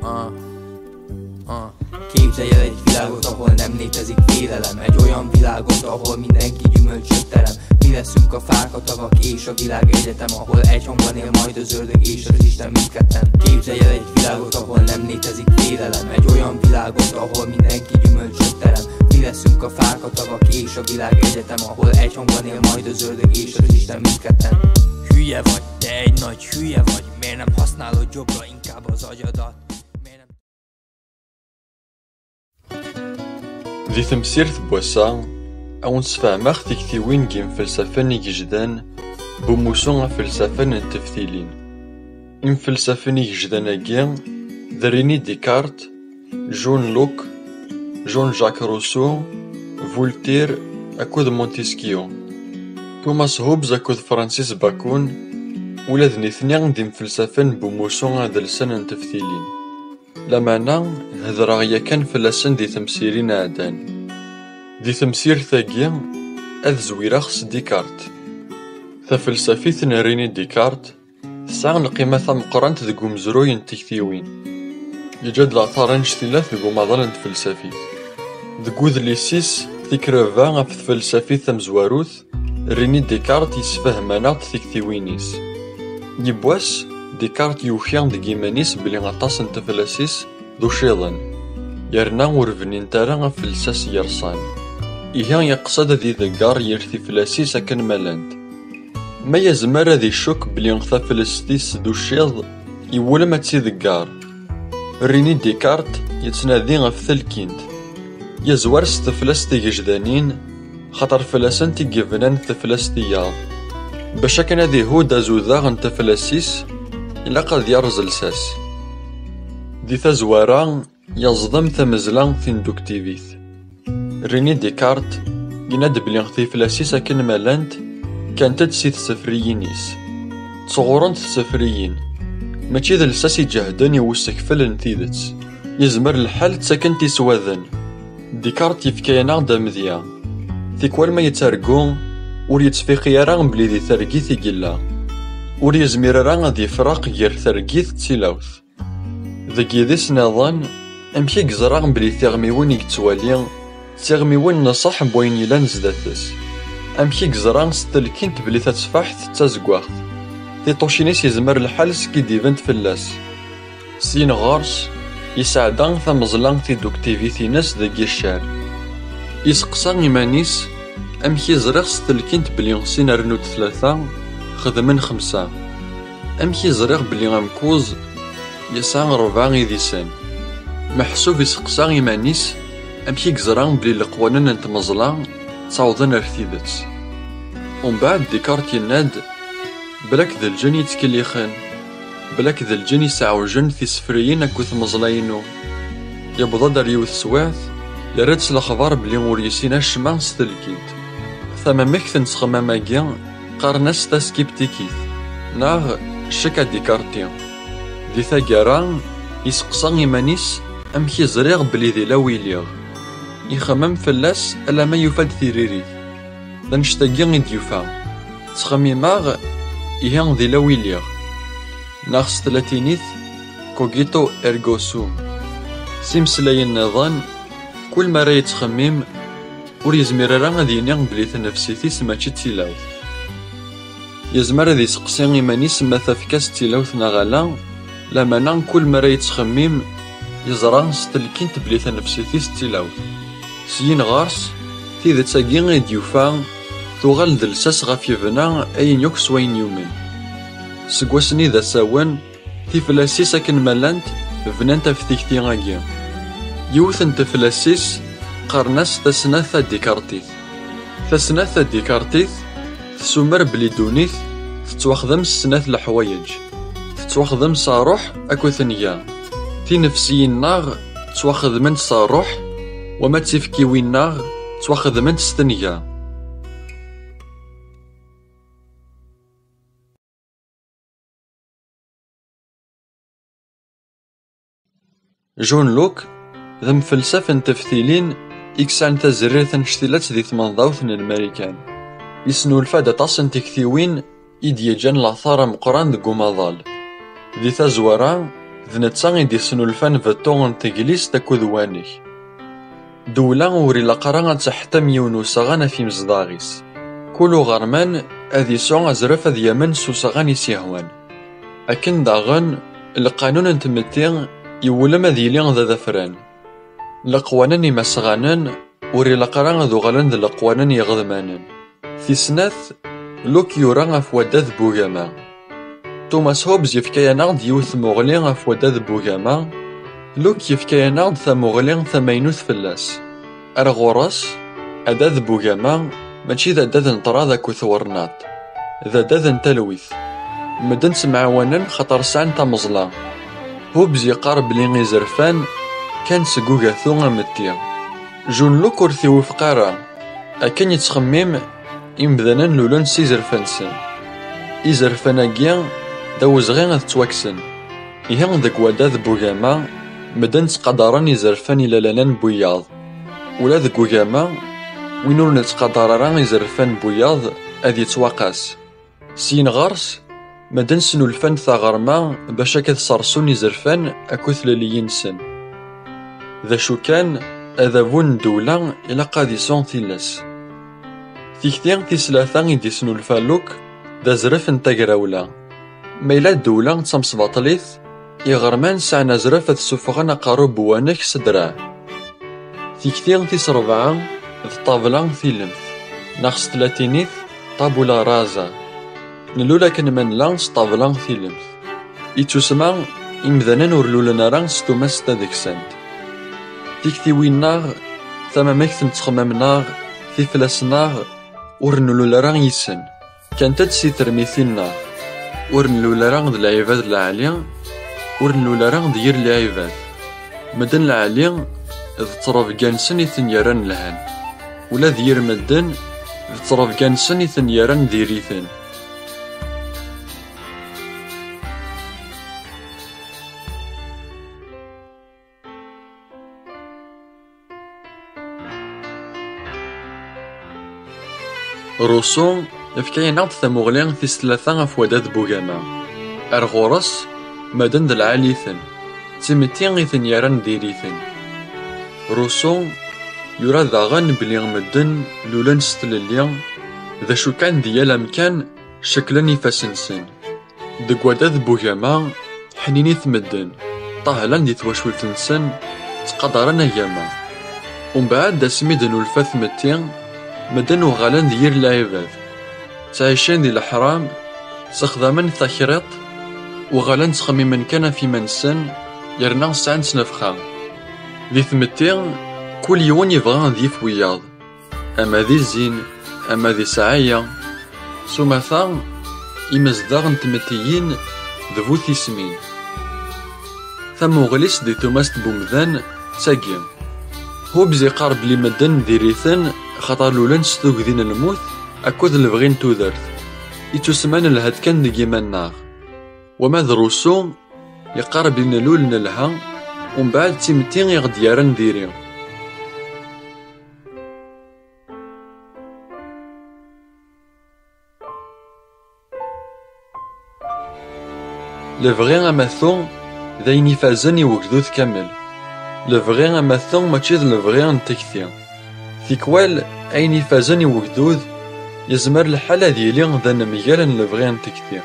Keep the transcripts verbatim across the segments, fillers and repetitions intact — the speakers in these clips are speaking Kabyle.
Ah, ah. Képzelj el egy világot, ahol nem létezik félelem. Egy olyan világot, ahol mindenki gyümölcsöt terem. Mi leszünk a fák, a tavak és a világ egyetem, ahol egy hangban él majd az ördög és az Isten mindketten. Képzelj el egy világot, ahol nem létezik félelem. Egy olyan világot, ahol mindenki gyümölcsöt terem. Mi leszünk a fák, a tavak és a világ egyetem, ahol egy hangban él majd az ördög és az Isten mindketten. Hülye vagy, te egy nagy hülye vagy. Miért nem használod jobbra inkább az agyadat? Miért nem... Di temsirt n wass-a, ad wen-sfehmeɣ tiktiwin n yimfelsafen igejdan, bumusu afelsafen n teftilin. Imfelsafen igejdan-agi d René Descartes, John Locke, Jean-Jacques Rousseau, Voltaire akked Montesquieu. Thomas Hobbes akked Francis Bacon, ula d nitni d imfelsafen n bumusu adelsan n teftilin. Lameɛna, hedreɣ yakan fell-asen di temsirin iɛeddan. Di temsirt-agi, ad zwireɣ s Descartes. Tafelsafit n René Descartes tesɛa lqima tameqqrant deg umezruy n tektiwin. Yeǧǧa-d later anect-ilat deg umaḍal n tfelsafit. Deg udlis-is Tikreba ɣef tfelsafit tamezwarut, René Descartes yessefhem-aneɣ-d tiktiwin-is. Yiwwas, Descartes yuki deg yiman-is belli aṭas n teflas-is d uciḍen, yerna ur bnint ara ɣef lsas yerṣan. Ihi yeqsed ad idegger yir tiflas-is akken ma llant. Ma yezmer ad icukk belli taflest-is d uciḍ, iwulem ad tt-idegger. René Descartes yettnadi ɣef telkint. Yezwar s teflest tigejdanin, xaṭer fell-asent i yebnan teflest-iyaḍ. Bac akken ad ihudd azudaɣ n teflas-is, ilaq ad yerẓ lsas. Di tazwara, yeẓdem tameẓla tinduktivit. René Descartes yenna-d belli tiflas-is akken ma llant, kkant-d si tsefriyin-is. Ttɣurent tsefriyin. Mačči d lsas iǧehden i usekfel n tidet. Yezmer lḥal ttakent iswaden. Descartes yefka-yaneɣ-d amedya. Tikwal ma yettargu, ur yettfiqi ara belli di targit i yella. Ur yezmir ara ad yefreq gar targit d tilawt. Deg yidis nniḍen, amek i yeẓra belli tiɣmiwin i yettwali d tiɣmiwin n ṣṣeḥ n wayen yellan zdat-s? Amek i yeẓra s telkint belli tateffaḥt d tazeggaɣt? Tiṭucin-is yezmer lḥal skidibent fell-as. Syin ɣer-s, yesɛedda tameẓla tiduktivit-ines deg yiccer. Iseqsa iman-is, amek i ẓriɣ s telkint belli sin rnu-d tlata xedmen xemsa? Amek i ẓriɣ belli amkuẓ yesɛa ṛebɛa idisen? Meḥsub iseqsa iman-is, amek i yeẓra belli leqwanen n tmeẓla ttawḍen ar tidet? Umbeɛd Descartes yenna-d, balak d lǧen yettkellixen, balak d lǧen yesɛewjen tisefriyin akked tmeẓla-inu. Yewweḍ-d ar yiwet teswiɛt, yerra-d s lexbar belli ur yessin acemma s telkint. Tamamekt n ttxemmam-agi qqaren-as taskiptikit, neɣ ccek adikarti. Di taggara, iseqsa iman-is, amek i ẓriɣ belli d ilaw i lliɣ? Ixemmem fell-as alamma yufa-d tiririt. D annect-agi i d-yufa: ttxemmimeɣ, ihi d ilaw i lliɣ. Neɣ s tlatinit, cogito ergo sum. S imeslayen nniḍen, kul mi ara yettxemmim, ur yezmir ara ad yini belli tanefsit-is mačči d tilawt. Yezmer ad iseqsi iman-is ma tafekka-s d tilawt neɣ ala, lameɛna kul mi ara yettxemmim, yeẓra s telkint belli tanefsit-is d tilawt. Syin ɣer-s, tidet-agi i d-yufa tuɣal d lsas ɣef yebna ayen yakk s wayen yumen. Seg wass-nni d asawen, tiflas-is akken ma llant bnant ɣef tikti-agi. Yiwet n teflas-is qqaren-as tasnat tadikartit. Tasnat tadikartit tessumer belli ddunit tettwaxdem s snat leḥwayeǧ. Tettwaxdem s ṛṛuḥ akked tnegga. Tinefsiyin-nneɣ ttwaxedment s ṛṛuḥ, wama d tifkiwin-nneɣ ttwaxedment s tnegga. John Locke d amfelsaf n teftilin i yesɛan tazerrirt anect-ilatt di tmenḍawt n Lmarikan. Yesnulfa-d aṭas n tektiwin i d-yeǧǧan later ameqqran deg umaḍal. Di tazwara, d D netta i d-isnulfan beṭṭu n teglist akked wanek. Ddewla ur ilaq ara ad teḥtem yiwen usaɣan ɣef imezdaɣ-is. Kul uɣerman ad yesɛu azref ad yamen s usaɣan i s-yehwan. Akken daɣen, lqanun n tmetti iwulem ad yili d adafran. Leqwanen imasɣanen ur ilaq ara ad uɣalen d leqwanen yeɣedmanen. Tis snat, Luke yura ɣef waddad n ugama. Thomas Hobbes yefka-yaneɣ-d yiwet tmuɣli ɣef waddad n ugama. Luke yefka-yaneɣ-d tamuɣli tamaynut fell-as. Ar ɣur-s, addad n ugama mačči d addad n ṭṭrad akked twernaṭ. D addad n talwit. Medden ttemɛawanen xaṭer sɛan tameẓla. Hobbes yeqqar belli izerfan kkan-d seg ugatu ametti. John Locke ur t-iwufeq ara. Akken yettxemmim, imdanen lulen s izerfan-nsen. Izerfan-agi d awezɣi ad ttwakksen. Ihi deg waddad n ugama, medden ttqadaren izerfan ilalanen n wiyaḍ. Ula deg ugama, win ur nettqadar ara izerfan n wiyaḍ ad yettwaqas. Syin ɣer-s, medden snulfan-d taɣerma bac akka ad ssersun izerfan akked tlelliyin-nsen. D acu kan, adabu n ddewla ilaq ad yesɛu tilas. Tikti tis tlata i d-isnulfa Luke d azref n tagrawla. Ma yella ddewla d tamesbaṭlit, iɣerman sɛan azref ad ssufɣen aqerru n uwanek s ddreɛ. Tikti tis rebɛa d ṭṭabla tilemt, neɣ s tlatinit tabula rasa. Nlul akken ma nella s ṭṭabla tilemt. Ittusma, imdanen ur lulen ara s tumast tadeksant. Tiktiwin-nneɣ, tamamakt n ttexmam-nneɣ, tiflas-nneɣ, ur nlul ara yis-sen. Kkant-d si termitin-nneɣ. Ur nlul ara d lɛibad lɛali, ur nlul ara d yir lɛibad. Medden lɛali, d ttrebga-nsen i ten-yerran lhan. Ula d yir medden, d ttrebga-nsen i ten-yerran d iriten. Rousseau yefka-yaneɣ-d tamuɣli tis tlata ɣef waddad n ugama. Ar ɣur-s, medden d lɛali-ten, d timetti i ten-yerran d iriten. Rousseau yura daɣen belli medden lulen s tlelli, d acu kan di yal amkan, cekklen ifassen-nsen. Deg waddad n ugama, ḥninit medden, ṭahlen di twacult-nsen, ttqadaren agama. Umbeɛd, asmi d-nulfa tmetti, medden uɣalen d yir lɛibad. Ttɛicin di leḥram, ssexdamen takriṭ, uɣalen ttxemmimen kan ɣef iman-nsen, yerna sɛan ttnefxa. Di tmetti, kul yiwen yebɣa ad yif wiyaḍ. Ama d izzin, ama d isɛaya. S umata, imezdaɣ n tmettiyin d bu tismin. Tamuɣli-s di tumast n umdan d tagi. Hobbes iqqar belli medden d iriten xaṭer lulen s tugdi n lmut akked lebɣi n tudert. Ittusemma nelha-d kan deg iman-nneɣ. Wama d Rousseau, yeqqar belli nlul nelha, umbeɛd d timetti i ɣ-d-yerran diri. Lebɣi amatu d ayen ifazen i wegdud kamel. Lebɣi amatu mačči d lebɣi n tekti. Tikwal, ayen ifazen i wegdud, yezmer lḥal ad yili d anemgal n lebɣi n tekti.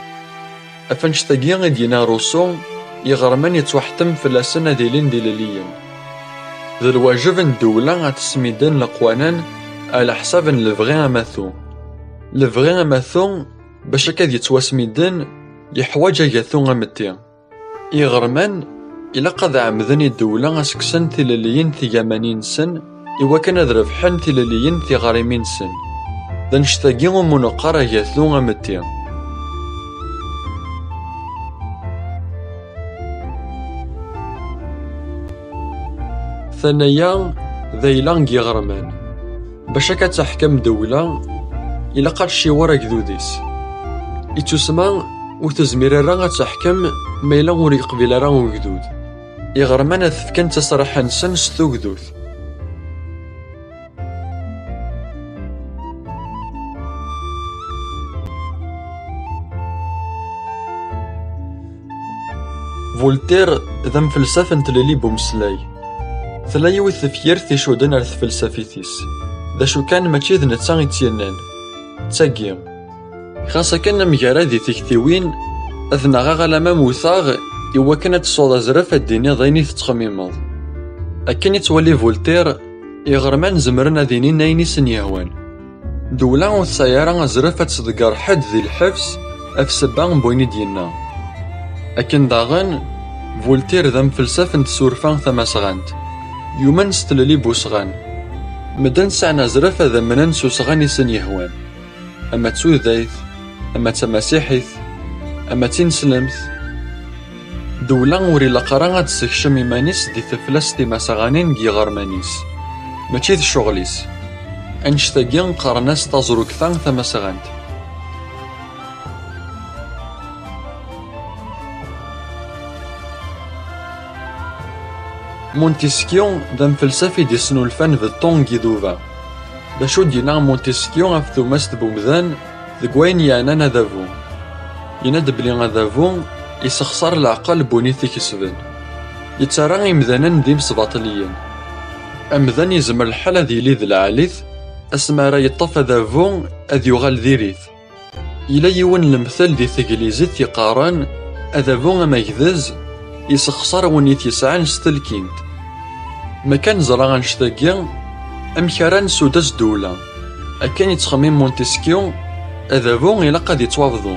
Ɣef annect-agi i d-yenna Rousseau, iɣerman yettwaḥettem fell-asen ad ilin d ilelliyen. D lwajeb n ddewla ad tesmidden leqwanen ɛla ḥsab n lebɣi amatu. Lebɣi amatu, bac akka ad yettwasmidden, yeḥwaǧ agatu ametti. Iɣerman ilaq ad ɛemmden i ddewla ad s-kksen tilelliyin tigamanin-nsen, iwakken ad rebḥen tilelliyin tiɣrimin-nsen. D annect-agi umi neqqar agatu ametti. Tannaya d ayla n yiɣerman. Bac akka ad teḥkem ddewla, ilaq ad tciwer agdud-is. Ittusma ur tezmir ara ad teḥkem ma yella ur yeqbil ara ugdud. Iɣerman ad t-fken d tasraḥa-nsen s tugdut. Voltaire d amfelsaf n tlelli n umeslay. Tella yiwet tefyirt icudden ar tfelsafit-is. D acu kan, mačči d netta i tt-yennan. D tagi. Xas akken amgarad di tiktiwin, ad nnaɣeɣ alamma mmteɣ, iwakken ad tesɛuḍ azref ad d-tiniḍ ayen i tettxemmimeḍ. Akken i ttwali Voltaire, iɣerman zemren ad inin ayen i sen-yehwan. Ddewla ur tesɛi ara azref ad tḍegger ḥedd di lḥebs ɣef ssebba n wayen i d-yenna. Akken daɣen, Voltaire d amfelsaf n tsurfa tamasɣant. Yumen s tlelli n usɣan. Medden sɛan azref ad amnen s usɣan i sen-yehwan, ama d tudayt, ama d tamasiḥit, ama d tineslemt. Ddewla ur ilaq ara ad tessekcem iman-is di teflest timasɣanin deg yiɣerman-is, mačči d ccɣel-is. Annect-agi qqaren-as taẓrugta tamasɣant. Montesquieu d amfelsaf i d-isnulfan beṭṭu n yiduba. D acu d-yenna Montesquieu ɣef tumast n umdan deg wayen yeɛnan adabu? Yenna-d belli adabu yessexṣar leɛqel n win i t-ikesben. Yettarra imdanen d imesbaṭliyen. Amdan yezmer lḥal ad yili d lɛali-t asmi ara yeṭṭef adabu ad yuɣal diri-t. Yella yiwen n lemtel di teglizit yeqqaren, adabu amagdez yessexṣar win i t-yesɛan s telkint. Ma kan neẓra annect-agi, amek ara nsudas ddewla? Akken yettxemmim Montesquieu, adabu ilaq ad yettwabḍu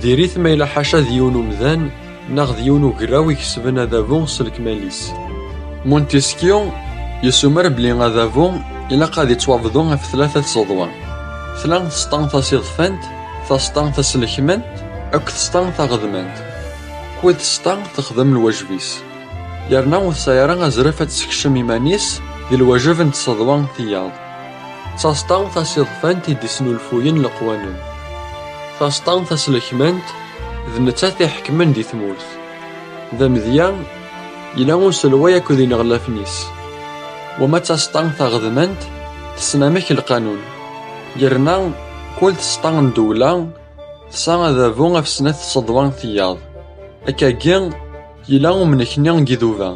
diri-t, ma yella ḥaca d yiwen umdan neɣ d yiwen ugraw ikesben adabu s lekmal-is. Montesquieu yessumer belli adabu ilaq ad yettwabḍu ɣef tlata tseḍwa. Tella tseṭṭa tasiḍfant, taseṭṭa taslekmant, akked tseṭṭa taɣedmant. Kul tseṭṭa texdem lwajeb-is. Yerna ur tesɛi ara azref ad tessekcem iman-is di lwajeb n tseḍwa tiyaḍ. D taseṭṭa tasiḍfant i d-isnulfuyen leqwanen. Taseṭṭa taslekmant d nettat iḥekmen di tmurt. D amedya, yella uselway akked ineɣlafen-is. Wama d taseṭṭa taɣedmant, tessen amek lqanun. Yerna, kul tseṭṭa n ddewla, tesɛa adabu ɣef snat tseḍwa tiyaḍ. Akkagi, yella umnek-nni n yiduba.